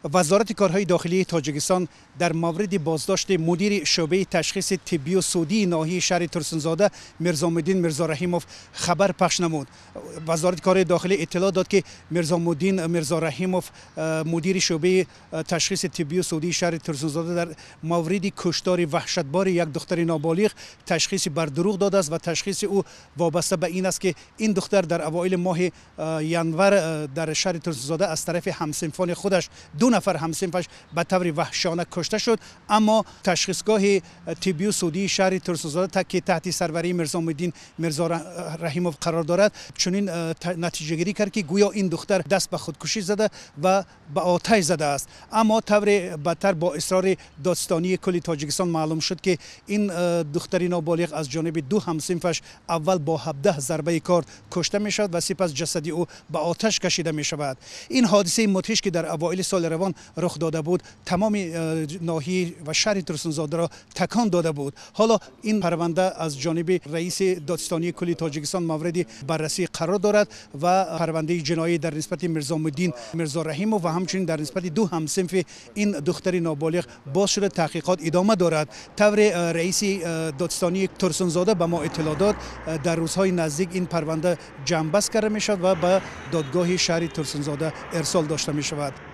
Вазорати корҳои дохилии Тоҷикистон дар мавриди боздошти мудири шӯъбаи ташхиси тиббию судии ноҳияи шаҳри Турсунзода Мирзомуддин Мирзораҳимов хабар пахш намуд. Вазорати корҳои дохилӣ иттилоъ дод, ки Мирзомуддин Мирзораҳимов, мудири шӯъбаи ташхиси тиббию судии шаҳри Турсунзода, дар мавриди куштори ваҳшатбори як духтари ноболиғ ташхиси бардурӯғ додааст ва ташхиси ӯ вобаста ба ин аст, ки ин духтар дар авоили моҳи январ дар шаҳри Турсунзода аз тарафи ҳамсинфони худаш, ду нафар ҳамсинфаш, ба таври ваҳшиёна кушта шуд. Аммо ташхисгоҳи тиббию судии шаҳри Турсунзода, ки таҳти сарварии Мирзомуддин Мирзораҳимов қарор дорад, чунин натиҷагирӣ кард, ки гӯё ин духтар даст ба худкушӣ зада ва ба оташ задааст. Аммо таври бадтар, бо исрори Додситонии кулли Тоҷикистон маълум шуд, ки ин духтари ноболиғ аз ҷониби ду ҳамсинфаш аввал бо 17 зарбаи корд кушта мешавад ва сипас ҷасади ӯ ба оташ кашида мешавад. Ин ҳодисаи мудҳиш, ки дар авоили соли равон рух дода буд, тамоми ноҳия ва шаҳри Турсунзодаро такон дода буд. Ҳоло ин парванда аз ҷониби раиси Додситонии кулли Тоҷикистон мавриди баррасӣ қарор дорад ва парвандаи ҷиноӣ дар нисбати Мирзомуддин Мирзораҳимов ва ҳамчунин дар нисбати ду ҳамсинфи ин духтари ноболиғ боз шуда, таҳқиқот идома дорад. Тавре раиси додситонии Турсунзода ба мо иттилоъ дод, дар рӯзҳои наздик ин парванда ҷамъбаст карда мешавад ва ба додгоҳи шаҳри Турсунзода ирсол дошта мешавад.